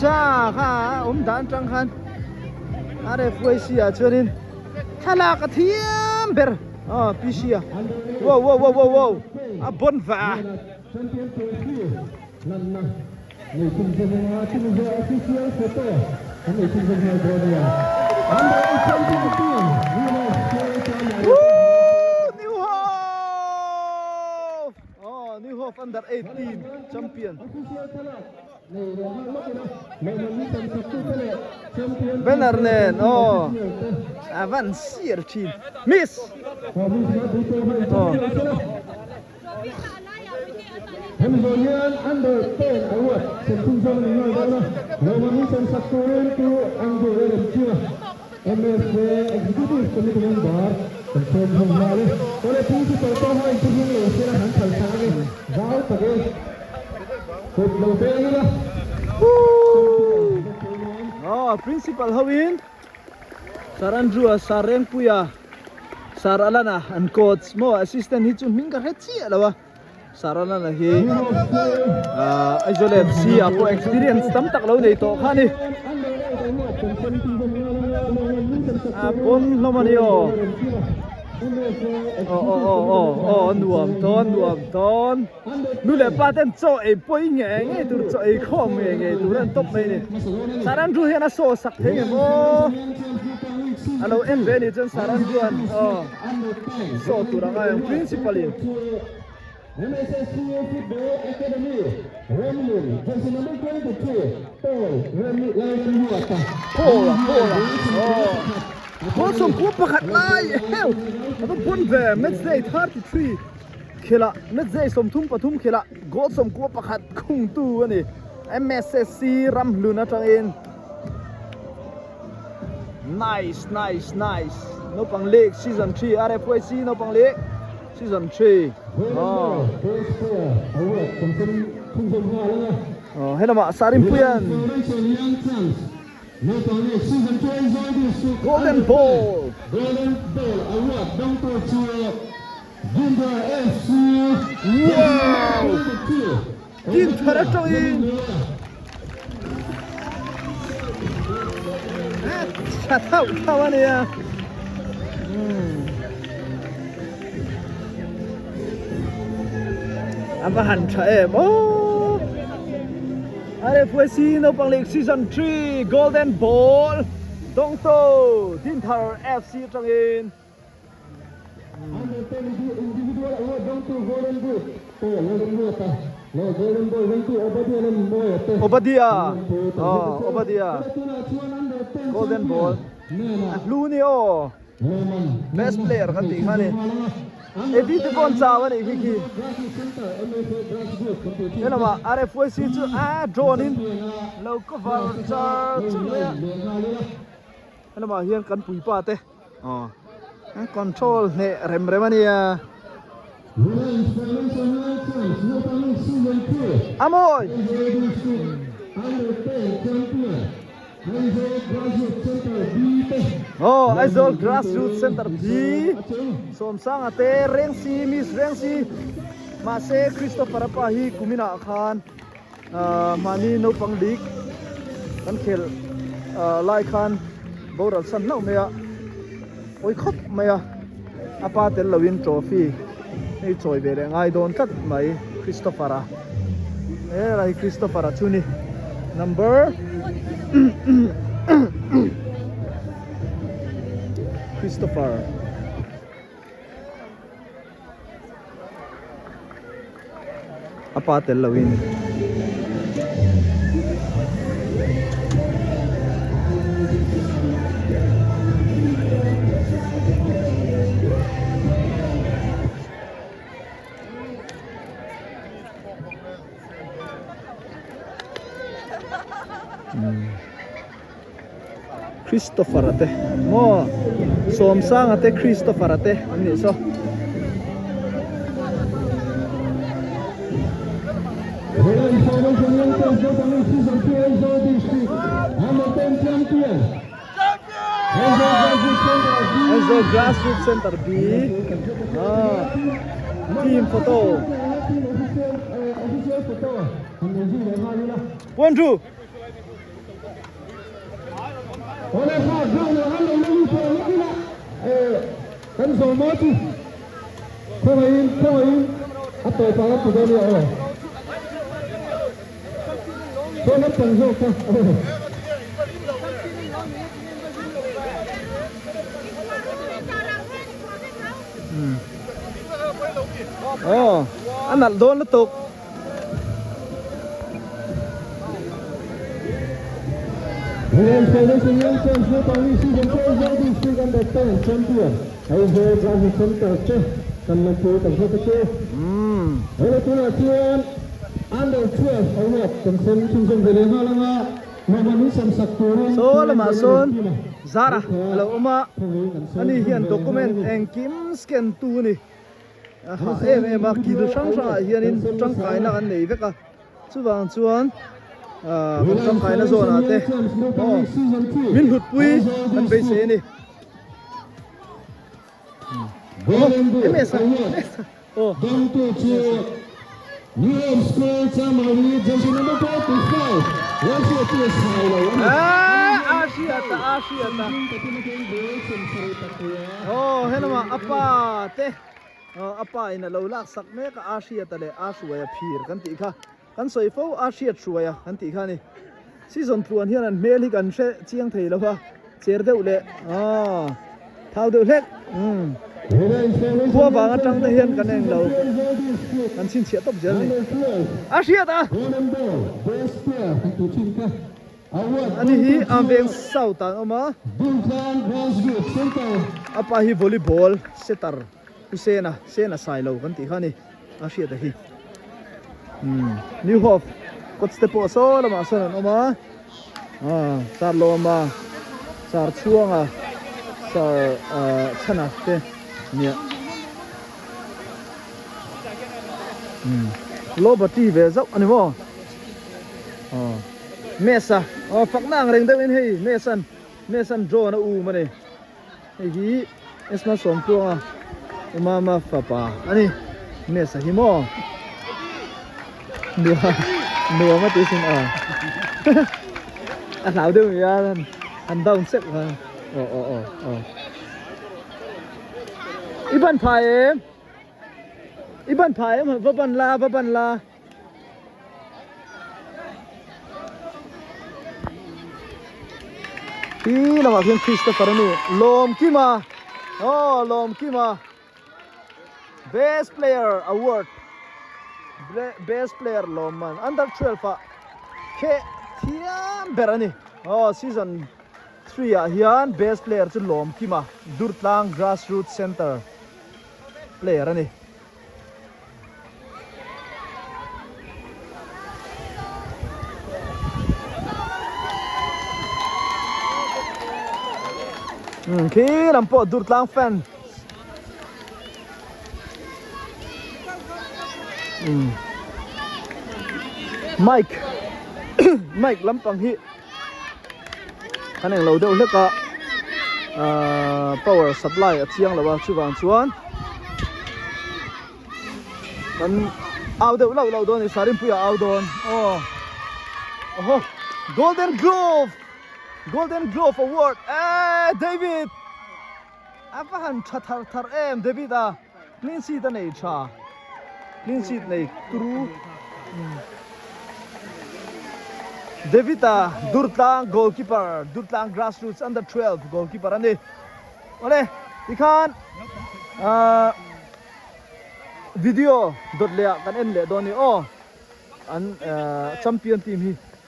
Cha kha awm dan tang khan RFYC ah chuanin thlalak a thiam ber aw PC a wow wow wow wow wow a bon va a. Woo New Hope aw New Hope under 18 champion. Banner nen aw a van sir thin miss aw. Aw principal ho in Sir Andrew a Sir Rengpuia Sir Alana an coach maw assistant hi chu hming ka hre chiah lo a Sir Alana hi ah Aizawl FC ah pawh experience tam tak lo nei tawh kha a ni a pawn hlawm a ni aw. Aw aw aw aw aw a nuam tawn nuam tawn nu leh pa ten chaw ei pawi ngei ngei tur chaw ei khawm ngei ngei tur an tawp mai a ni Sarandru hian a saw sak thei ngem aw a lo en ve a nih chuan Sarandru an aw saw tur a ngai ang principal in. Paul a Paul a aw goal sawmkua pakhat lai heu a va pawn ve match day 33 khelah match day 33 khelah goal sawmkua pakhat khungtu a ni MSSC Ramhlun atangin nice nice nice naupang league season 3 RFYC naupang league Season 3 aw aw helamah Sarimpuian Golden Ball Wow Din thar atangin Tha thauh thauh a nia A va han tha em aw RFYC naupang league season 3 golden ball Dawngto Dinthar FC atangin Obadia aw Obadia golden ball a hlu ni aw best player kan tih kha ni Eddie te pawh an chau a nih khi khi helamah RFYC chu a drone in lo cover char char mai a helamah hian kan puipa te. Aw an control hneh rem rem a nia. A mawi. Aw Aizawl Grassroots Center B Sawmsanga te Rengsi Miss Rengsi mahse Christopher a pa hi kuminah khan Mahni naupang dik kan khelh lai khan boral san hlauh mai a, pawi khawp mai a, a pa tel loin trophy hei chawi ve leh ngai dawn tlat mai Christopher a, helai Christopher a chu ni number Christopher. A pa tel lo in. Christopher a te maw Sawmsanga te Christopher a te an nih saw. Aizawl Grassroots Center B team photo. Puan thu. Aw a nalh dawn lutuk. Saw lamah sawn Zara a lo awm a, ani hian document engkim scan tu a ni. A hah em em a, kil hrang hrangah hianin tangkaina kan nei vek a, chuvang chuan ah kan tangkaina zawnah te aw min hlutpui kan beisei a ni. Ms a Ms a aw. Eeh a hriat a a hriat a aw helamah a pa te aw a pa in a lo lak sak mek a a hriat a leh a hruai a phir kan tih kha kan sawi fo a hriat hruai a kan tih kha a ni season tluan hian an hmel hi kan hre chiang thei lo va cher deuh leh aw thau deuh hlek umm khua vang atang te hian kan eng lo kan chhinchhiah tawp zel a ni a hriat a ani hi a veng south ah an awm a a pa hi volleyball setter Pu Sena Sena Sailo kan tih kha a ni a hriat a hi umm New Hope coach te pawh saw lamah sawn an awm a ah Sir Lawma Sir Chhuanga Sir ah Chhana te nia umm low battery ve zauh a ni maw aw Mesa aw fakna ang reng deuhin hei Mesan Mesan drone a um a ni. Hei hi Esma Sawmtluanga Umama fapa a ni. Mesa hi maw? Nuam nuam a ti sin a. A hlau deuh mai a han down sek a. Aw aw aw aw. I ban phai em? I ban phai em? Va ban la va ban la. Hi lamah khian Christopher a ni Lawmkima aw Lawmkima best player award best player lawmman under 12 ah kheh thiam ber a ni aw season 3 ah hian best player chu Lawmkima Durtlang grassroots center player a ni. Khi lam pawh Durtlang fan Mike Mike lampang hi kan englo deuh hlek a ahh power supply a chiang lo a chuvang chuan kan au deuh lauh lauh dawn a ni sarinpuia au dawn aw awhaw golden glove golden glove award eee David a va han tha thar thar em David a clean sheet a nei tha clean sheet nei turu David a Durtlang goalkeeper Durtlang grassroots under 12 goalkeeper a ni awle tikhan ahh video dawt leh ah kan en leh dawn a ni aw an champion team hi.